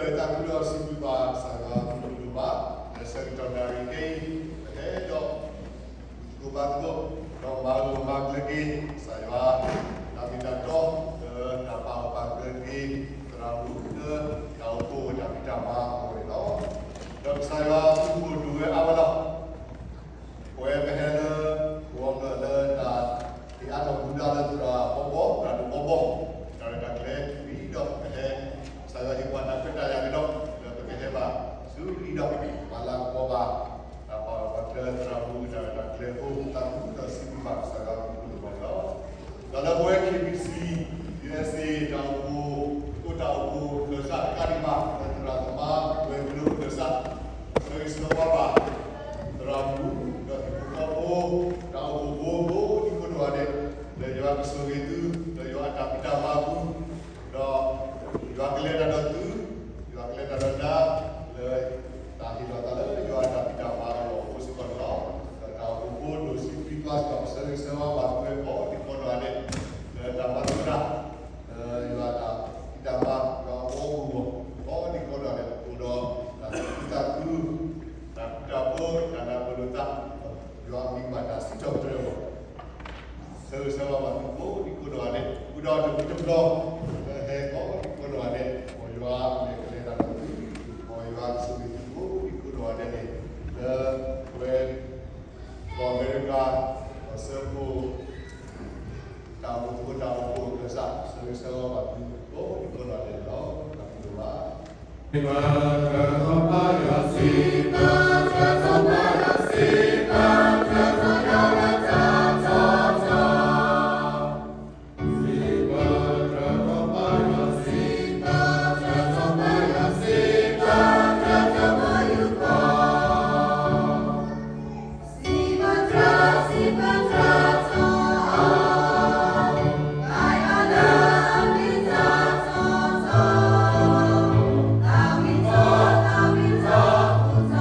တၢ်ဘျုးဒီးစံးဘျုးဘၣ်ကစၢ်ယွၤအဘျုးအဖှိၣ်ဘၣ်, လၢဆၢကတီၢ်နၣ်ရံၣ်ခဲအံၤ ပဟဲဒီး သကိးဘါသကိး, ဒီးမၤလိမၤကျဲၤက့ၤ ကစၢ်ယွၤတၢ်မ့ၢ်တၢ်တီ, လၢတၢ်ပာ်ဂၢၢ်ပာ်ကျၢၤက့ၤ သရၣ်မုၣ်လၢတၢ်အိၣ်ဖှိၣ်တၢ်ဖံးတၢ်မၤအဂီၢ်န့ၣ်လီၤ. ဒီးကစၢ်ယွၤအဘျုးအဖှိၣ်ဒိၣ်ဝဲအါဝဲလီၤ. ပဝဲပဟဲလၢ ပဂီၢ်မုၢ်လၢတၢ်ဟ့ၣ်အါထီၣ်မူဒါလၢသရၣ်ဘီဘီ သရၣ်ဒိၣ်ဘီဘီ တၢ်ရဲၣ်တၢ်ကျဲၤဝံၤဒီးပဟဲ ကစၢ်ယွၤဟ့ၣ်ပှၤတၢ်ခွဲးတၢ်ယာ်ကဒီး လၢပကဟဲဘၣ်ဆူအံၤဒီး ပှၤလၤကပီၤဘၣ် တၢ်ပာ်ဂၢၢ်ပာ်ကျၢၤသရၣ်မုၣ်တၢ်ရဲၣ်တၢ်ကျဲၤအဃိ သးခုဒီးစံးဘျုးဘၣ်ကစၢ်ယွၤအဘျုးအဖှိၣ်န့ၣ်လီၤ. ဒီးလၢပဝဲ KBC USA တၢ်အိၣ်ဖှိၣ် သကိးတၢ်အိၣ်ဖှိၣ်ခၢၣ်စးတကးဒံးဘၣ် လၢသရၣ်သမါဝဲၤကျိၤခၢၣ်စး ဆၢဂ့ၤဆၢဝါဘၣ် သရၣ်မုၣ် ဒီးဟံၣ်ဖိဃီဖိ တၢ်အိၣ်ဖှိၣ်ဖိကိးဒံကိးနီၢ်ဂၤဒဲး လၢယွၤကဆိၣ်ဂ့ၤသု လၢယွၤအတၢ်ဖံးတၢ်မၤအပူၤ ဒီးယွၤကလဲၤတၢ်ဒီးသု, ယွၤကလဲၤတၢ်ဒီးနၤ လၢတၢ်ဟ့ၣ်လီၤသးလၢယွၤအတၢ်ဖံးတၢ်မၤအဂီၢ်အဃိစ့ၢ်ကီးန့ၣ်လီၤ. ဒီးတၢ်အိၣ်ဖှိၣ်ဖိဒိၣ်ဆံးပျံၤသွါစ့ၢ်ကီး ပဆၢဂ့ၤဆၢဝါဘၣ်သုဝဲကိးဒံကိးနီၢ်ဂၤဒဲး လၢတၢ်မၤလိတၢ် လၢယွၤအတၢ်ဖံးတၢ်မၤ ယွၤအဘီအမုၢ်အဂီၢ် ကိးဒံကိးနီၢ်ဂၤဒဲး အိၣ်ဒီးတၢ်သူၣ်ခုသးခု တၢ်ဃူတၢ်ဖိး တၢ်နၢ်ပၢၢ်လိာ်သး ယွၤအမံၤဘၣ်တၢ်စံးထီၣ်ပတြၢၤအဂီၢ် ဆၢဂ့ၤဆၢဝါဘၣ်သုကိးဒံကိးနီၢ်ဂၤဒဲး ဃုာ်ဒီးတၢ်ဘျုးတၢ်ဖှိၣ် လၢဟဲကိးဒံကိးနီၢ်ဂၤဒဲး မ်ယွၤကလဲၤတၢ်ဒီးသု, မ်ယွၤကဆိၣ်ဂ့ၤသုကိးဒံကိးနီၢ်ဂၤဒဲးန့ၣ် လၢပဝဲ ကီၢ်အမဲရကၤ ကီၢ်စၢဖှိၣ် တၢ်အိၣ်ဖှိၣ်ဖိ တၢ်အိၣ်ဖှိၣ်ခၢၣ်စး ဆၢဂ့ၤဆၢဝါဘၣ်သုကိးဒံကိးနီၢ်ဂၤဒဲးန့ၣ်လီၤ. တၢ်ဘျုးဒိၣ်မး.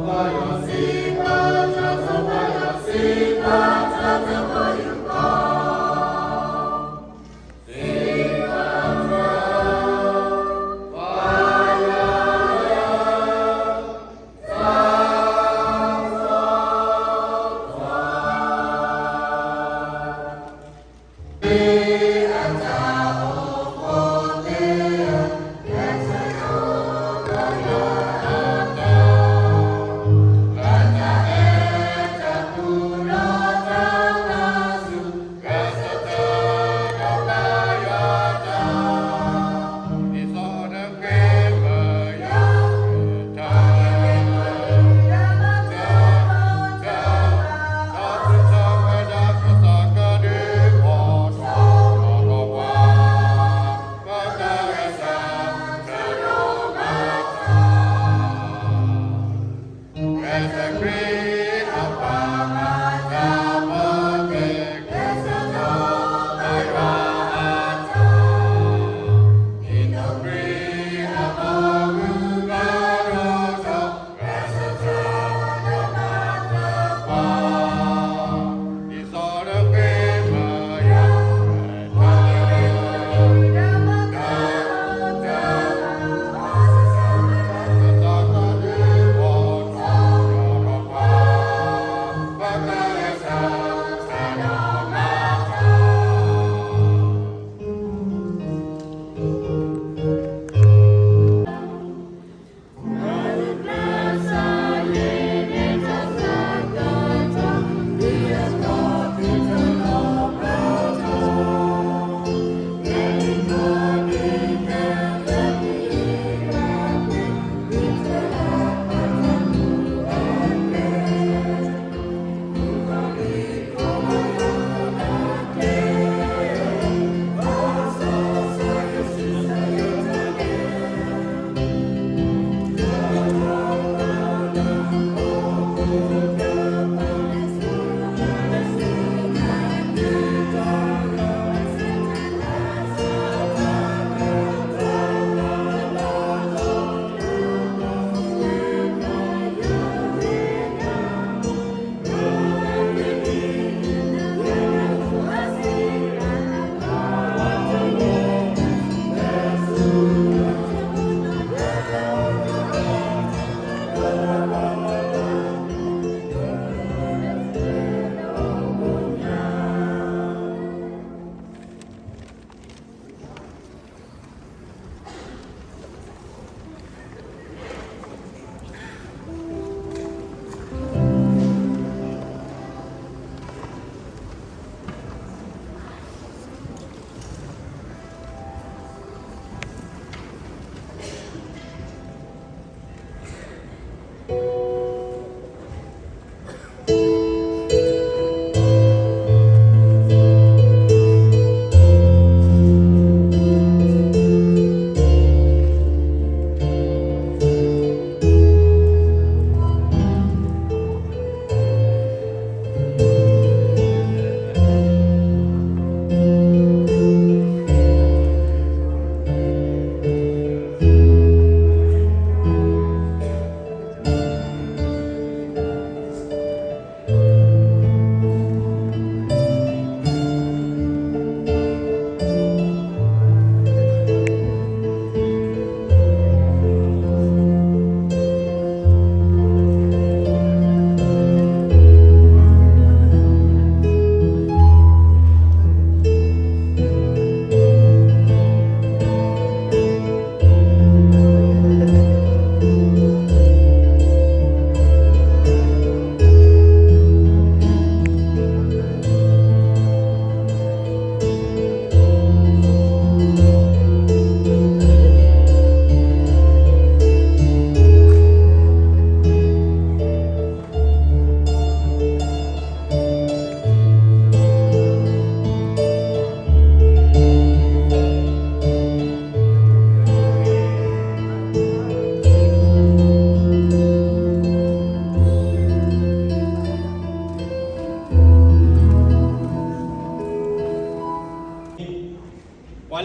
ပှၤ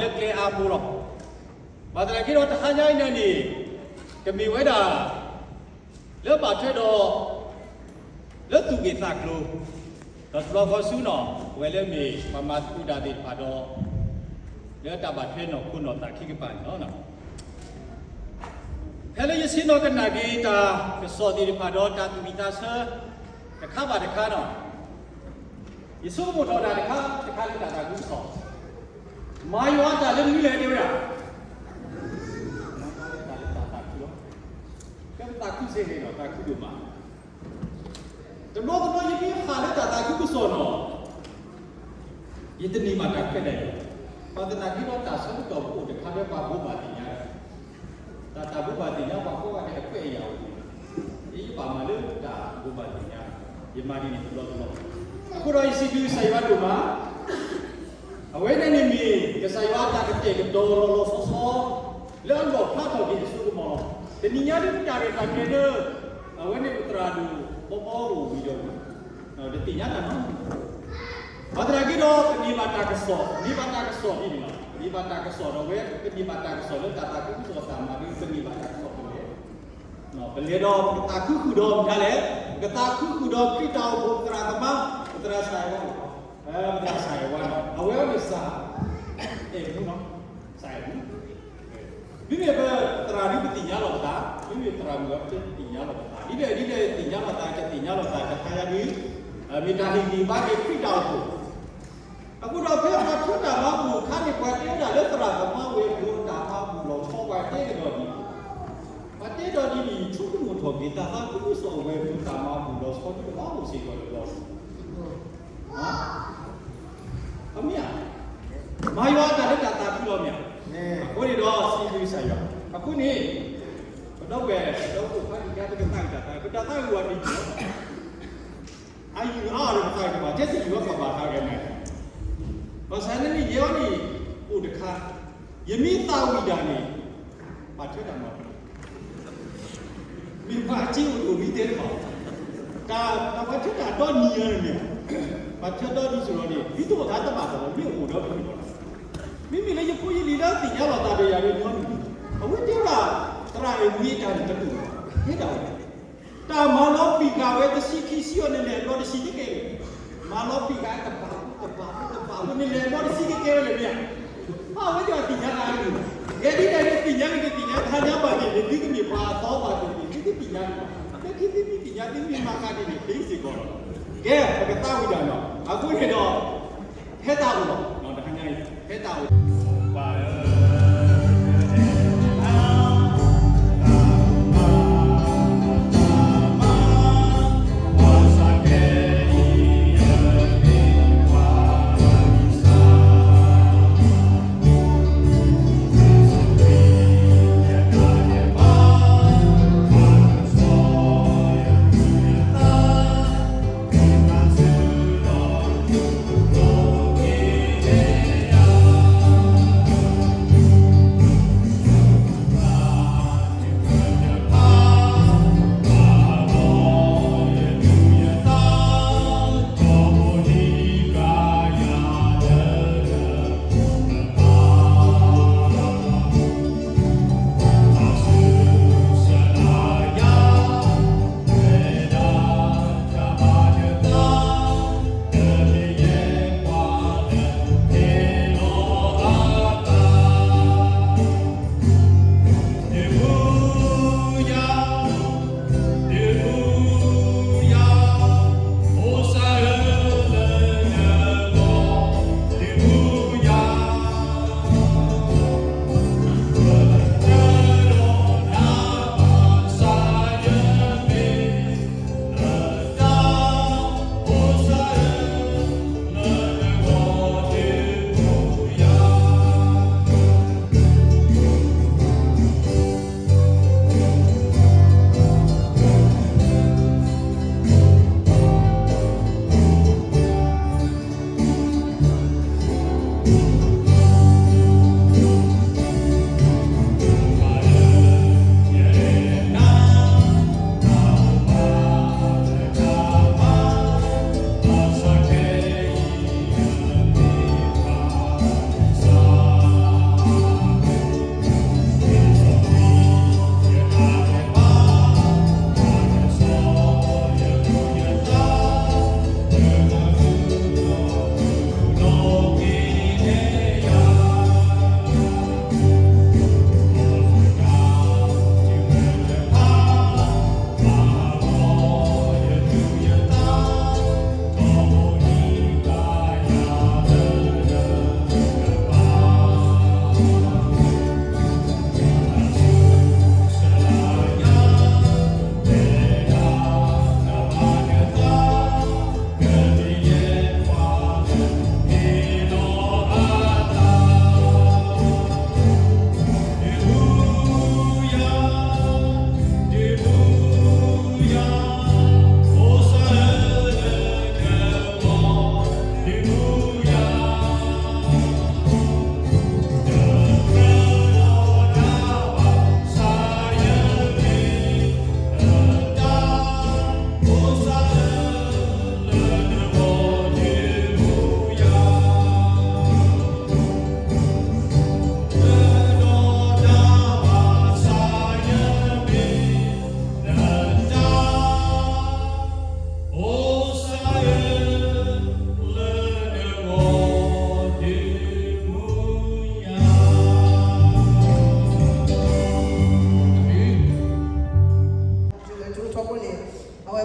လၢကျဲအါဘိလီၤ. ဘၣ်သနာ်က့ဒီးတဟါညါအံၤန့ၣ်န့ၣ် ကမ့ၢ်ဝဲဒၣ် လၢဘၣ်ထွဲဒီး လၢသူၣ်ဂ့ၢ်သးကျိၤ, ဒီးတဘျီဃီဆူနီၤ ပဝဲလၢမ့ၢ်ပှၤမၤသကိးတၢ်သ့ၣ်တဖၣ်ဒီး လၢတၢ်ဘၣ်ထွဲနီၢ်ခိနီၢ်သးခံကပၤန့ၣ်လီၤ. ဖဲလၢယဆ့ၣ်နီၤကနၣ်က့ၤတၢ်ကစီၣ်သ့ၣ်တဖၣ်ဒီးတၢ်သူၣ်ဝံၣ်သးဆၢ တခါဘၣ်တခါနီၤ ယဆိကမိၣ်ထီၣ်တၢ်တခါတခါလၢတၢ်သးခုကစီၣ်, မၤယွၤအတၢ်လၢမနုၤလဲၣ်တဲဝဲဒၣ်, မၤယွၤအတၢ်လၢတၢ်သးခုလီၤ. ကဲပသးခုစ့ၢ်ကီးနီၤ သးခုဒိၣ်မး, တဘျီတဘျီယမ့ၢ်ဟးလၢတၢ်သးခုကစီၣ်နီၤ ယတန့ၢ်ဘၣ်တၢ်ခွဲးတၢ်ယာ်, ဘၣ်သနာ်က့ဒီးတၢ်ဆၢကတီၢ်ပအိၣ်တခါလၢပှၤဘိးဘၣ်သ့ၣ်ညါ, တၢ်တၢ်ဘိးဘၣ်သ့ၣ်ညါပှၤကိးဂၤဒဲးအခွဲးအယာ်အိၣ်န့ၣ်, ယဘၣ်မၤလၢတၢ်ဘိးဘၣ်သ့ၣ်ညါ, ယမၤဒ်န့ၣ်တဘျီတဘျီ, အဃိဒီးယစံးဘျုးကစၢ်ယွၤဒိၣ်မး အဝဲန့ၣ်န့ၣ်မ့ၢ်ကစၢ်ယွၤအတၢ်ကတဲာ်ကတီၤလီၤလီၤဆီဆီ လၢအလီၣ်ဖျါထီၣ်က့ၤအစိကမီၤလီၤ. တနံၤညါဒ်ပတၢ်ရဲၣ်တၢ်ကျဲၤလၢ အဝဲန့ၣ်ပသရၣ်ဒိၣ်ဘီဘီအိၣ်ဝံၤဒီး တသ့ၣ်ညါတၢ်နီတမံၤ, ဘၣ်သနာ်က့ဒီး ပန့ၢ်ဘၣ်တၢ်ကစီၣ်, န့ၢ်ဘၣ်တၢ်ကစီၣ်ဒ်န့ၣ်လီၤ. ပန့ၢ်ဘၣ်တၢ်ကစီၣ်ဒီးဝဲ ပန့ၢ်ဘၣ်တၢ်ကစီၣ်လၢတၢ်သးခုကစီၣ်တၢ်မၤဒ် ပန့ၢ်ဘၣ်တၢ်ကစီၣ်ပလဲၤ ပလဲၤဒီးပကသးခုဃုာ်ဒီးမတၤလဲၣ်, ပကသးခုဃုာ်ဒီးခရံာ်တၢ်အိၣ်ဖှိၣ် ပသရၣ်သမါ, ပသရၣ်စၢ်အဲၣ်ဝါ, ပသရၣ်စၢ်အဲၣ်ဝါန့ၣ် အဝဲအံၤန့ၣ်စၢ်အဲၣ်မူနီၤ, စၢ်အဲၣ်မူ, မ့မ့ၢ်ပသရၣ်ဒ်ပသ့ၣ်ညါလီၤပသး, မ့မ့ၢ်သရၣ်မုၣ်အီၤပသ့ၣ်ညါလီၤပသး, ဒ်လဲၣ်ဒ်လဲၣ်သ့ၣ်ညါလီၤသး ကသ့ၣ်ညါလီၤသး ကသါယါဒ် မ့ၢ်တၢ်ဟ့ၣ်ဂံၢ်ဘါက့ၤခရံာ်တၢ်အိၣ်ဖှိၣ် အဃိဒီးဖဲပှၤထူတၢ်မၤဘူၣ်အခါန့ၣ် ပှၤတဲဝဲဒၣ်လၢသရၣ်သမါဝဲၤကျိၤတၢ်မၤဘူၣ်လီၤဆီ ပှၤတဲကဒီးဒ်န့ၣ်, ပှၤတဲဒီးဒ်န့ၣ် ဆိကမိၣ်ထီၣ်က့ၤ တၢ်သးခုကစီၣ်ဝဲၤကျိၤတၢ်မၤဘူၣ်လီၤဆီဒ်တဘၣ်အိၣ်စ့ၢ်ကီးလၢလီၤ. အမ့ၢ်ဧါ, မၤယွၤအတၢ်လၢတၢ်သးခုလီၤမ့ၢ်ဧါ, အဃိန့ၣ်ဒီးစံးဘျုးကစၢ်ယွၤ, အဃိန့ၣ် ပဒီပုၢ်ဝဲၢ် ဒီပုၢ်ဝဲၢ်ဖးဒံးကါတကသးအံၤတၢ်သး ပတၢ်သးဝံၣ်ဝဲဒ်န့ၣ်လီၤ အယုၢ်အါအီၤဒီးပသးကမၤ ကဲသယုၢ်ဝဲပှၤဘၣ်သးဂဲၤန့ၣ်, ဘၣ်ဆၣ်န့ၣ်န့ၣ် ယဲအံၤန့ၣ် အိၣ်တခါ, ယမ့ၢ်သးဝံၣ်တၢ်န့ၣ် ဘၣ်ထွဲတၢ်မၤ မ့ၢ်ပှၤအစ့အိၣ်တအိၣ်မံတဲတဘၣ်, တၢ်ပှၤထၢတၢ်ဒီနံၤညါန့ၣ်မ့ၢ်, ပှၤထၢဒီနံၤစ့ၢ်ကီးန့ၣ် ဒ်သိးအသးတဘၣ်ဒီး မ့ၢ်အိၣ်ဒီးပှၤန့ၣ်လီၤ. မ့မ့ၢ်လၢယဖိယလံၤလၢသ့ၣ်ညါလီၤသးဒီးယၤန့ၣ်ညီနုၢ်, အဝဲတဲဝဲဒၣ် သရၣ်အဲၣ်မူအတၢ်န့ၣ်တဒိၣ်ဘၣ်, ဟဲဒၣ်ဝဲ တၢ်မၤလီၤပံာ်ဃာ်ဝဲတဆံခံဆံအီၤန့ၣ်လဲၣ် ဘျီတဆံတကဲလၢာ်, မၤလီၤပံာ်ဃာ်တဘၣ်တဘၣ်တဘၣ်န့ၣ်လဲၣ် ဘျီတဆံကကဲဝဲလၢာ်မ့ၢ်ဧါ, ဘၣ်ဝဲဒၣ်သ့ၣ်ညါတၢ်အံၤန့ၣ်, ကဲဒ်လဲၣ်န့ၣ်သ့ၣ်ညါန့ၣ် တသ့ၣ်ညါတဟါညါဘၣ်န့ၣ် သုကမ့ၢ်ပှၤအသီဘၣ်န့ၣ် သုကသ့ၣ်ညါန့ၣ်, လၢခံသုမ့ၢ်သ့ၣ်ညါသုမ့ၢ်မၤဃာ်န့ၣ်န့ၣ် သ့စ့ၢ်ကီးလီၤ. ကဲ ပကသးဝံၣ်တၢ်နီၤ အဃိန့ၣ်ဒီး ဟဲတၢ်အိၣ်လီၤ တဟါညါအံၤ ဟဲတၢ်အိၣ်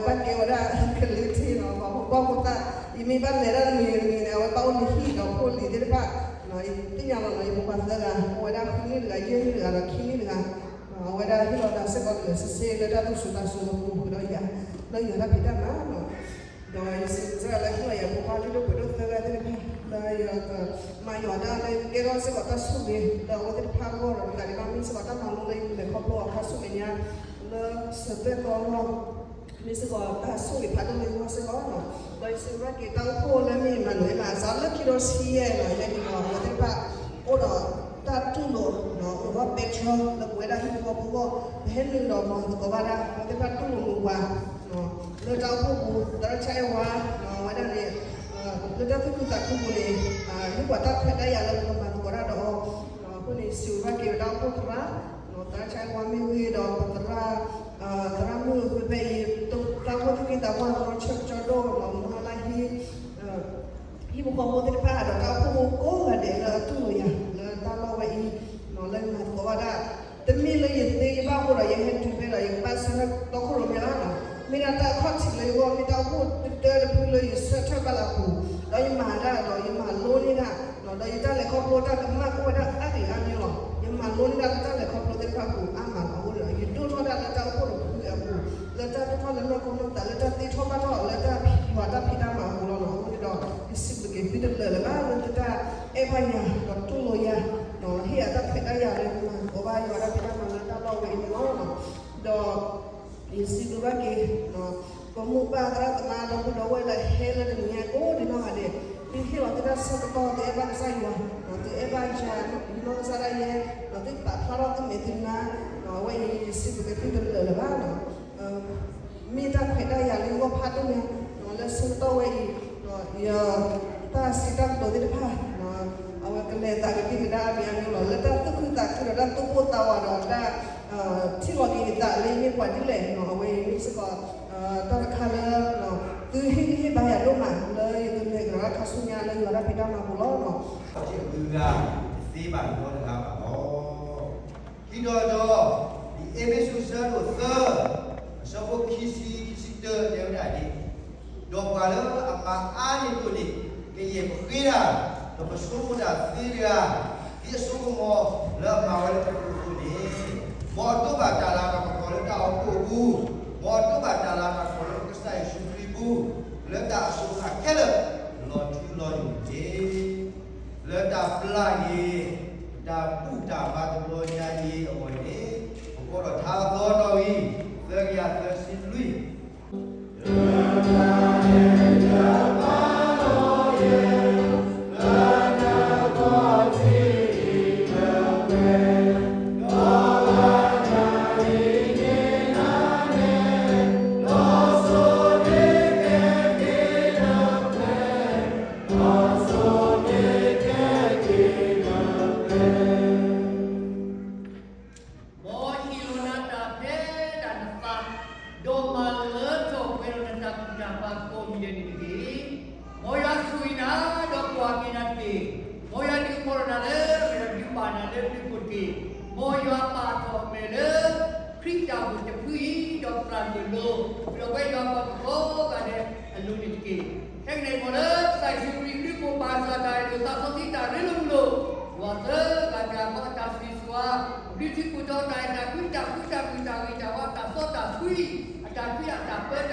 ဘၣ်ကဲဝဲဒၣ်ကလံၤထံးနီၤ ပှၤဖိပှၤဖိသၣ်, ယမ့ၢ်ဘၣ်လဲၤဒၣ်တမံၤတမံၤန့ၣ် အဝဲဘၣ်အိၣ်လၢဟံၣ်ဒီးဖိလံၤသ့ၣ်တဖၣ်, ယသ့ၣ်ညါလီၤနီၤ ယဖိခွါသၢဂၤ အိၣ်ဝဲဒၣ်ဃုနံၣ်တဂၤ ယဲၢ်နံၣ်တဂၤဒီးခံနံၣ်တဂၤ, အဝဲဒၣ်ဟ့ၣ်လီၤသးစ့ၢ်ကီးလၢာ်ဆ့ဆ့လၢတၢ်သူၣ်စူၤသးစူၤအပူၤဒီးယၤ, လၢယွၤတၢ်ဖံးတၢ်မၤနီၤ ဒီးယစံးဘျုးစ့ၢ်ကီးလၢဟ့ၣ်လီၤယၤဖိခွါလၢဒိၣ်ပှ့ၤဒိၣ်သၢဂၤသ့ၣ်တဖၣ် လၢယကမၤယွၤတၢ်လၢကဲထီၣ်စ့ၢ်ကီးတၢ်ဆိၣ်ဂ့ၤ လၢအဝဲသ့ၣ်တဖၣ်အဂီၢ်ဒီး မတၤဒံးဘၣ်မ့ၢ်စ့ၢ်ကီးတၢ်မၤလိလၢယလဲၤခီဖျိအခါဆူမဲာ်ညါ လၢစၢၤသွဲၣ်ကီလီၢ် မ့ၢ်စ့ၢ်ကီးတၢ်ဆိၣ်ဂ့ၤဖးဒိၣ်လၢယဂီၢ်စ့ၢ်ကီးနီၤ ဒီးယစံးဘျုးက့ၤတၢ်အိၣ်ဖှိၣ်လၢမ့ၢ်မၤနၢၤမၤစးလၢခံဒီဆံယဲၢ်နီၤ ယဲန့ၣ်ဒီးအဝဲသ့ၣ်တဖၣ် အိၣ်ဒီးတၢ်တူၢ်လိာ် အိၣ်ဒီးပဲတြီလၢပဝဲဒၣ်ဟံၣ်ဖိဃီဖိအဂီၢ် ပဟဲနုာ်ဒီးမၤသကိးဘၣ်ဒၣ် အဝဲသ့ၣ်တဖၣ်တူၢ်လိာ်မုာ်ပှၤ လၢတၢ်အိၣ်ဖှိၣ်ပူၤ သရၣ်ဆၣ်အဲၣ်ဝါ အဝဲဒၣ်န့ၣ် လၢတၢ်သူၣ်ခုသးခုပူၤန့ၣ် ဟ့ၣ်ပှၤတၢ်ခွဲးတၢ်ယာ်လၢပကမၤသကိးတၢ်ဒီးအီၤ အဃိန့ၣ် စံးဘျုးက့ၤဝဲဒၣ်အိၣ်ဖှိၣ်သရၣ် သရၣ်ဆၣ်အဲၣ်ဝါမ့ၢ်ဂ့ၤဒီး ပသရၣ် သရၣ်မုၣ်အဃိဖဲအံၤ တၢ်အိၣ်ဖှိၣ်သူၣ်က့သးပှၢ်လၢဆၢကတီၢ်ဒိၣ်ဒီးမုၢ်လၢ်ဟံၣ် ဟံၣ်ဖိဃီဖိသ့ၣ်တဖၣ်ဒီးတၢ်အိၣ်ဖှိၣ်ဖိကိးဂၤဒဲးလၢအတူၢ်လိာ်ယၤ လၢတၢ်လီၢ်ဝဲအံၤ လၢယမၤသကိးဘၣ်ဒၣ် တမ့ၢ်လၢယသ့ယဘၣ်အဃိဒီး ယဟဲတုၤဖဲဒီး ယကဘၣ်ဆၢထၢၣ်တီခိၣ်ရိၣ်မဲလီၤ. မ့ၢ်ဒၣ်တၢ်အခီၣ်ထံးလၢယဂီၢ် မ့ၢ်တၢ်အိၣ်ဖှိၣ်တတၢတဖုလၢယဆၢထၢၣ်ဘၣ်လၢအပူၤ ဒီးယမၤဒၣ်ဒီးယမၤလိန့ၢ်ဒၣ် ဒီးယတၢ်လဲၤခီဖျိတၢ်ကမၣ်အိၣ်ဝဲဒၣ်အါဂ့ၤအါမံၤလီၤ. ယမၤလိန့ၢ်ဒၣ်လၢတၢ်လဲၤခီဖျိသ့ၣ်တဖၣ်အပူၤအါမးလီၤ. အဃိန့ၣ်ဒီး ယဒိၣ်ထီၣ်ဒၣ်လၢတၢ်အိၣ်ဖှိၣ်တဖုအပူၤ လၢတၢ်ဒိၣ်ထီၣ်လၢနီၢ်ခိနီၢ်သး လၢတၢ်သ့ထီၣ်ဘၣ်ထီၣ် လၢတၢ်ဖံးယွၤတၢ်ဖံးတၢ်မၤအပူၤလီၤ. အဃိန့ၣ်ဒီး ယစံးဘျုးက့ၤသုတလၢာ်လၢၤဘၣ် လၢသုတၢ်အဲၣ်ဘၣ်ယၤ ဒီးတူၢ်လိာ်ယၤ ဟ့ၣ်ယၤတၢ်ခွဲးတၢ်ယာ်လၢ ယမၤသကိးဘၣ်ယွၤတၢ်ဖံးတၢ်မၤလၢတၢ်လီၢ်ဝဲအံၤန့ၣ်လီၤ. ဒီး ယစံးဘျုးဘၣ်က့ၤ ပမိၢ်ပၢ်သရၣ်သမါဒီပုၢ်ဒီဝဲၢ်လၢဟဲလၢတနံၤညါကိးဒံးနီၢ်ဂၤဒဲး, သုဟ့ၣ်လီၤသုတၢ်ဆၢကတီၢ် သုအဲၣ်ဘၣ်ကစၢ်ယွၤ, သုအဲၣ်ဘၣ်ယၤ ယနီၢ်ကစၢ်ဒၣ်ယဲ, သုပာ်ဖျါထီၣ်သုမဲာ်သုနါ, အဝဲအံၤ ယစံးဘျုးက့ၤသုတလၢာ်လၢၤဘၣ်. မ့ၢ်တၢ်ခွဲးတၢ်ယာ်လၢယဂီၢ်ဖးဒိၣ်ညါ လၢဆၢကတီၢ်ဝဲအံၤ ယတၢ်စံးတၢ်ကတိၤသ့ၣ်တဖၣ် အဝဲကလဲၤသးက့ၤကဒါအါမံၤအါမံၤလီၤ. လၢတၢ်သူၣ်ခုသးခုဒီးတၢ်သူၣ်ပိၢ်သးဝးဒီးတၢ် ထံၣ်လီၤက့ၤယသးလၢယမ့ၢ်ပှၤဒ်လဲၣ်, အဝဲအံၤမ့ၢ်စ့ၢ်ကီး တၢ်တခါလၢ သုဟ့ၣ်ဂံၢ်ဟ့ၣ်ဘါယၤဒိၣ်မး လၢယကလဲၤကဒီးတၢ်ခါဆူညါလၢယွၤတၢ်ဖံးတၢ်မၤပူၤလီၤ. အဂုၤအဂၤတသ့ဘၣ်နီတဂၤဘၣ်လီၤ. ခံဒီးဒီး ဒ်အ့းဖ့းစူးအဆၢဒိၣ်သၢ အဆၢဖိခံဆံ ခံဆံတၢတဲဝဲဒၣ်ဒ် ဒီးပှၤလၢအမၤအါန့ၢ်ဒိၣ်န့ၣ် ကယဲၢ်ပဃ့တၢ်, ဒီးပဆိကမိၣ်တၢ်သ့တဂၤ ဒ်အဆိကမိၣ်လၢအမၤဝဲလၢပပူၤအသိးန့ၣ်, မ်အတိၢ်ဘၣ်တၢ်လၤတၢ်ကပီၤလၢတၢ်အိၣ်ဖှိၣ်အပူၤ, မ်အတိၢ်ဘၣ်တၢ်လၤတၢ်ကပီၤလၢကစၢ်ယ့ၣ်ၡူးခရံာ်အပူၤ, လၢတၢ်အစိၤအဃၣ်ခဲလၢာ် လီၤထူလီၤယိာ်တက့ၢ်. လၢတၢ်ပျၢ်က့ၤ တၢ်ဘူၣ်တၢ်ဘါတဘျီညါအံၤအဂီၢ်န့ၣ် ပကိးဒီးထါအသီနီၣ်ဂံၢ် သၢကယၤသၢဆံလွံၢ် မ်ဟ့ၣ်လီၤနၤတၢ်ဖဲဒၣ်နသး, ဒီးမၤလၢထီၣ်ပှဲၤဒီးနတၢ်ဘူၣ်တၢ်ဘါကိးမံၤဒဲးန့ၣ်တက့ၢ်. မ်ယွၤဆိၣ်ဂ့ၤနၤ, ဒီးကွၢ်က့ၤနၤတက့ၢ်. မ်ယွၤဒုးဖှိၣ်ထီၣ်နၤလၢ မ့ၢ်ဒီးဒုးဘၣ်နၤလၢဒုးခိၣ်တက့ၢ်. မ်ယွၤပာ်ထီၣ်အမဲာ်လၢ ခရံာ်တၢ်အိၣ်ဖှိၣ်တဖုအံၤ ဒီးသရၣ်မုၣ်အလိၤ, ဒီးပဝဲယွၤပှၤကိးဂၤဒဲးအလိၤန့ၣ်တက့ၢ်. ခဲကနံၣ်အံၤ မ်လၢကစၢ်ယ့ၣ်ၡူးခရံာ်ဒုးဖှိၣ်ဘၣ်ဆၣ်တၢ်အဲၣ်ဒိးသးစီဆှံတၢ်ရ့လိာ်မုာ်လိာ်, ယွၤသၢဂၤတဂၤဃီအတၢ်ဆိၣ်ဂ့ၤဆိၣ်ဝါ, ပဘျုးထံကိၣ်တီအတၢ်အဲၣ်တၢ်ကွံ တၢ်ဃူတၢ်ဖိး တၢ်ဂ့ၤတၢ်ဝါ တၢ်စီတၢ်ဆှံ, အတၢ်ဖံးအတၢ်ပၢ